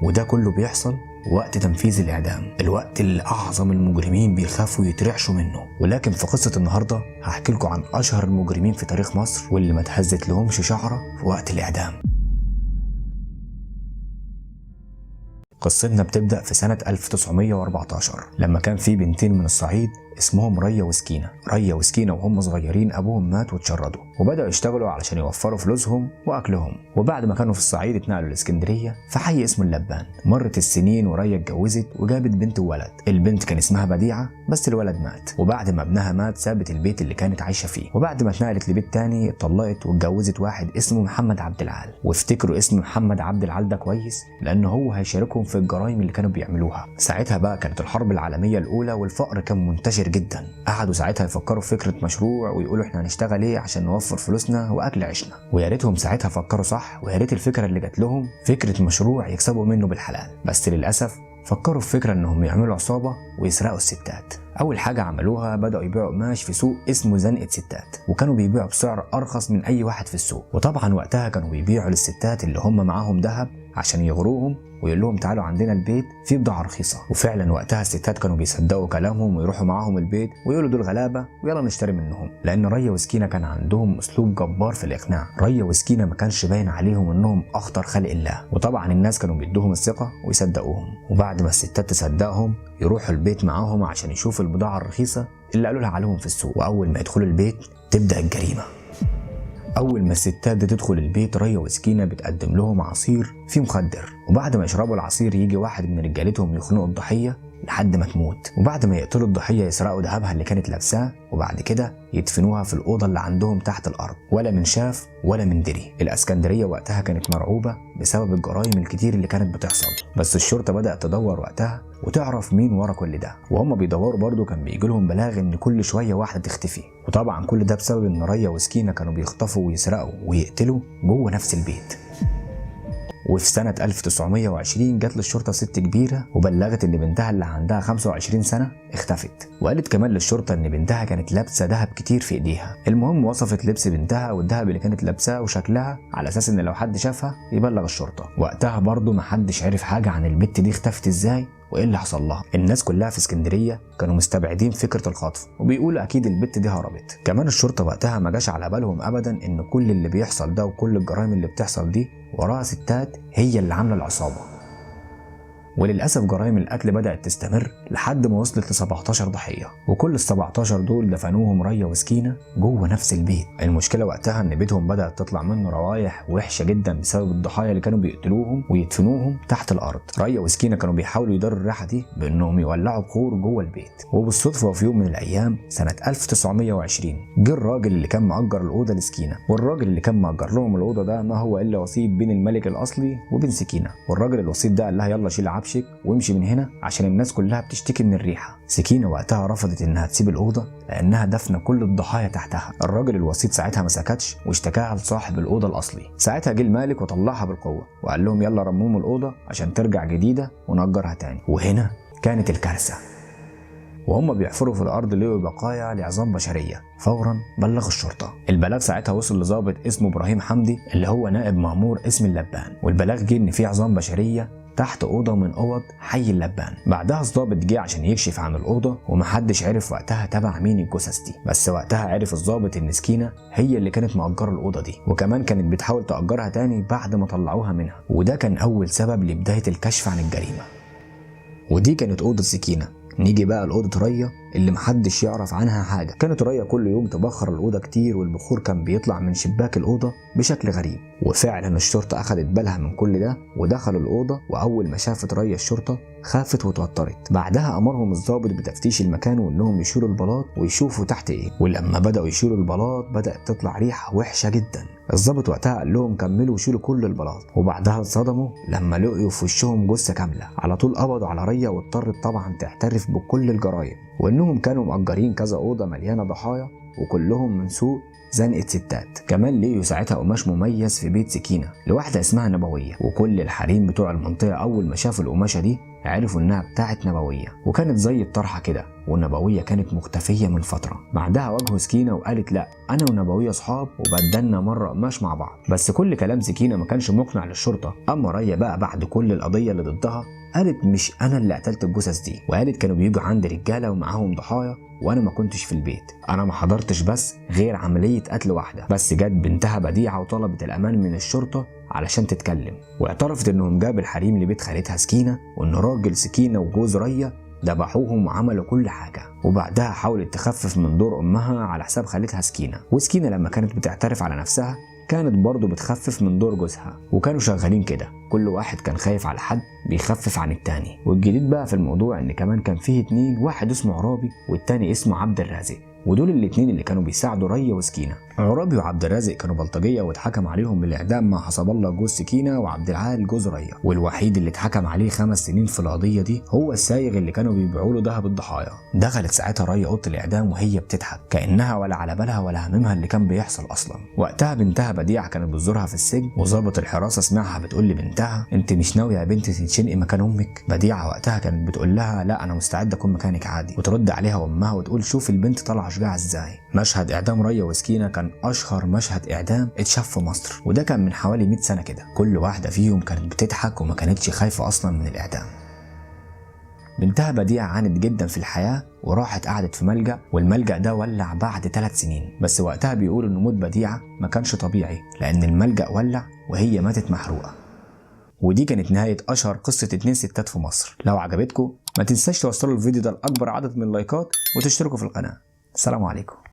وده كله بيحصل وقت تنفيذ الإعدام، الوقت اللي أعظم المجرمين بيخافوا يترعشوا منه. ولكن في قصة النهاردة هحكي لكم عن أشهر المجرمين في تاريخ مصر واللي ما اتهزت لهمش شعرة في وقت الإعدام. قصتنا بتبدأ في سنة 1914 لما كان في بنتين من الصعيد اسمهم ريا وسكينة. ريا وسكينة وهم صغيرين أبوهم مات واتشردوا، وبدأوا يشتغلوا علشان يوفروا فلوسهم وأكلهم. وبعد ما كانوا في الصعيد اتنقلوا الإسكندرية في حي اسمه اللبان. مرت السنين وريا اتجوزت وجابت بنت وولد. البنت كان اسمها بديعة بس الولد مات، وبعد ما ابنها مات سابت البيت اللي كانت عايشة فيه. وبعد ما اتنقلت لبيت تاني اتطلقت واتجوزت واحد اسمه محمد عبد العال. وافتكروا اسم محمد عبد العال ده كويس لأن هو هيشاركهم في الجرائم اللي كانوا بيعملوها. ساعتها بقى كانت الحرب العالمية الأولى والفقر كان منتشر جدا. قعدوا ساعتها يفكروا في فكرة مشروع ويقولوا احنا هنشتغل ايه عشان نوفر فلوسنا واكل عيشنا. ويا ريتهم ساعتها فكروا صح، ويا ريت الفكرة اللي جات لهم فكرة مشروع يكسبوا منه بالحلال. بس للأسف فكروا في فكرة انهم يعملوا عصابة ويسرقوا الستات. اول حاجة عملوها بدأوا يبيعوا قماش في سوق اسمه زنقة ستات، وكانوا بيبيعوا بسعر ارخص من اي واحد في السوق. وطبعا وقتها كانوا بيبيعوا للستات اللي هم معاهم ذهب عشان يغروهم ويقول لهم تعالوا عندنا البيت في بضاعة رخيصة. وفعلا وقتها الستات كانوا بيصدقوا كلامهم ويروحوا معاهم البيت ويقولوا دول غلابة ويلا نشتري منهم، لأن ريا وسكينة كان عندهم أسلوب جبار في الإقناع. ريا وسكينة ما كانش باين عليهم إنهم أخطر خلق الله، وطبعا الناس كانوا بيدوهم الثقة ويصدقوهم. وبعد ما الستات تصدقهم يروحوا البيت معاهم عشان يشوفوا البضاعة الرخيصة اللي قالوا لها عليهم في السوق. وأول ما يدخلوا البيت تبدأ الجريمة. أول ما الستات دي تدخل البيت ريا وسكينة بتقدم لهم عصير فيه مخدر، وبعد ما يشربوا العصير يجي واحد من رجالتهم يخنقوا الضحية لحد ما تموت. وبعد ما يقتلوا الضحية يسرقوا ذهبها اللي كانت لابساه، وبعد كده يدفنوها في الأوضة اللي عندهم تحت الأرض، ولا من شاف ولا من دري. الإسكندرية وقتها كانت مرعوبة بسبب الجرائم الكتير اللي كانت بتحصل، بس الشرطة بدأت تدور وقتها وتعرف مين ورا كل ده. وهم بيدوروا برضو كان بيجي لهم بلاغ ان كل شوية واحدة تختفي، وطبعا كل ده بسبب ان ريا وسكينة كانوا بيخطفوا ويسرقوا ويقتلوا جوه نفس البيت. وفي سنة 1920 جت للشرطة ست كبيرة وبلغت إن بنتها اللي عندها 25 سنة اختفت، وقالت كمان للشرطة إن بنتها كانت لابسة ذهب كتير في إيديها. المهم وصفت لبس بنتها والذهب اللي كانت لابساه وشكلها على أساس إن لو حد شافها يبلغ الشرطة. وقتها برضه محدش عرف حاجة عن البت دي اختفت إزاي وايه اللي حصل لها. الناس كلها في اسكندرية كانوا مستبعدين فكرة الخطف وبيقولوا اكيد البت دي هربت. كمان الشرطة وقتها ما جاش على بالهم ابدا ان كل اللي بيحصل ده وكل الجرائم اللي بتحصل دي وراها ستات هي اللي عامله العصابة. وللأسف جرائم القتل بدأت تستمر لحد ما وصلت ل 17 ضحية، وكل ال 17 دول دفنوهم ريا وسكينة جوه نفس البيت. المشكلة وقتها إن بيتهم بدأت تطلع منه روايح وحشة جدا بسبب الضحايا اللي كانوا بيقتلوهم ويدفنوهم تحت الأرض. ريا وسكينة كانوا بيحاولوا يداروا الريحة دي بإنهم يولعوا بخور جوه البيت. وبالصدفة في يوم من الأيام سنة 1920 جه الراجل اللي كان مأجر الأوضة لسكينة، والراجل اللي كان مأجر لهم الأوضة ده ما هو إلا وسيط بين الملك الأصلي وبين سكينة. والراجل الوسيط ده قال لها يلا شيل عفشك وامشي من هنا عشان الناس كلها بتشتكي من الريحة. سكينة وقتها رفضت انها تسيب الأوضة لأنها دفنة كل الضحايا تحتها. الراجل الوسيط ساعتها ما سكتش واشتكاها لصاحب الأوضة الأصلي. ساعتها جه المالك وطلعها بالقوة وقال لهم يلا رموم الأوضة عشان ترجع جديدة ونأجرها تاني. وهنا كانت الكارثة. وهم بيحفروا في الأرض لقوا بقايا لعظام بشرية. فورا بلغوا الشرطة. البلاغ ساعتها وصل لضابط اسمه إبراهيم حمدي اللي هو نائب مأمور اسم اللبان، والبلاغ جه إن في عظام بشرية تحت أوضة من أوض حي اللبان. بعدها الضابط جه عشان يكشف عن الأوضة ومحدش عرف وقتها تبع مين الجثث دي، بس وقتها عرف الضابط إن سكينة هي اللي كانت مأجرة الأوضة دي، وكمان كانت بتحاول تأجرها تاني بعد ما طلعوها منها، وده كان أول سبب لبداية الكشف عن الجريمة. ودي كانت أوضة سكينة. نيجي بقى لأوضة ريا اللي محدش يعرف عنها حاجة. كانت ريا كل يوم تبخر الأوضة كتير، والبخور كان بيطلع من شباك الأوضة بشكل غريب. وفعلا الشرطة أخدت بالها من كل ده ودخلوا الأوضة، وأول ما شافت ريا الشرطة خافت وتوترت. بعدها أمرهم الضابط بتفتيش المكان وإنهم يشيلوا البلاط ويشوفوا تحت إيه. ولما بدأوا يشيلوا البلاط بدأت تطلع ريحة وحشة جدا. الضابط وقتها قال لهم كملوا وشيلوا كل البلاط، وبعدها اتصدموا لما لقوا في وشهم جثة كاملة. على طول قبضوا على ريا واضطرت طبعا تعترف بكل الجرائم، وإنهم كانوا مأجرين كذا أوضة مليانة ضحايا وكلهم من سوق زنقة ستات. كمان لقيوا ساعتها قماش مميز في بيت سكينة لواحدة اسمها نبوية، وكل الحريم بتوع المنطقة أول ما شافوا القماشة دي عرفوا انها بتاعت نبوية، وكانت زي الطرحة كده، والنبوية كانت مختفية من فترة. بعدها واجهوا سكينة وقالت لا، انا ونبوية اصحاب وبدلنا مرة قماش مع بعض. بس كل كلام سكينة ما كانش مقنع للشرطة. اما ريا بقى بعد كل القضية اللي ضدها قالت مش انا اللي قتلت الجثث دي، وقالت كانوا بيجوا عند رجالة ومعاهم ضحايا وانا ما كنتش في البيت، انا ما حضرتش بس غير عملية قتل واحدة بس. جت بنتها بديعة وطلبت الامان من الشرطة علشان تتكلم، واعترفت انهم جاب الحريم لبيت خالتها سكينة، وان راجل سكينة وجوز ريا ذبحوهم وعملوا كل حاجة. وبعدها حاولت تخفف من دور امها على حساب خالتها سكينة، وسكينة لما كانت بتعترف على نفسها كانت برضه بتخفف من دور جوزها، وكانوا شغالين كده، كل واحد كان خايف على حد بيخفف عن التاني. والجديد بقى في الموضوع ان كمان كان فيه اتنين، واحد اسمه عرابي والتاني اسمه عبد الرازق، ودول الاتنين اللي كانوا بيساعدوا ريا وسكينة. عرابي وعبد الرازق كانوا بلطجية واتحكم عليهم بالإعدام مع حسب الله جوز سكينة وعبد العال جوز ريا. والوحيد اللي اتحكم عليه 5 سنين في القضية دي هو السايغ اللي كانوا بيبيعوا له ذهب الضحايا. دخلت ساعتها ريا أوضة الإعدام وهي بتضحك كأنها ولا على بالها ولا هممها اللي كان بيحصل أصلا. وقتها بنتها بديعة كانت بتزورها في السجن، وظابط الحراسة سمعها بتقول لبنتها انت مش ناوية يا بنتي تتشنقي مكان أمك؟ بديعة وقتها كانت بتقول لها لا أنا مستعدة أكون مكانك عادي. وترد عليها أمها وتقول شوف البنت طالعة شجاعة ازاي. مشهد اعدام ريا وسكينة كان اشهر مشهد اعدام اتشاف في مصر، وده كان من حوالي 100 سنة كده. كل واحدة فيهم كانت بتضحك وما كانتش خايفة اصلا من الاعدام. بنتها بديعة عانت جدا في الحياة وراحت قعدت في ملجأ، والملجأ ده ولع بعد 3 سنين. بس وقتها بيقولوا ان موت بديعة ما كانش طبيعي لان الملجأ ولع وهي ماتت محروقة. ودي كانت نهاية أشهر قصة 2 ستات في مصر. لو عجبتكم ما تنساش توصلوا الفيديو ده لأكبر عدد من اللايكات وتشتركوا في القناة. السلام عليكم.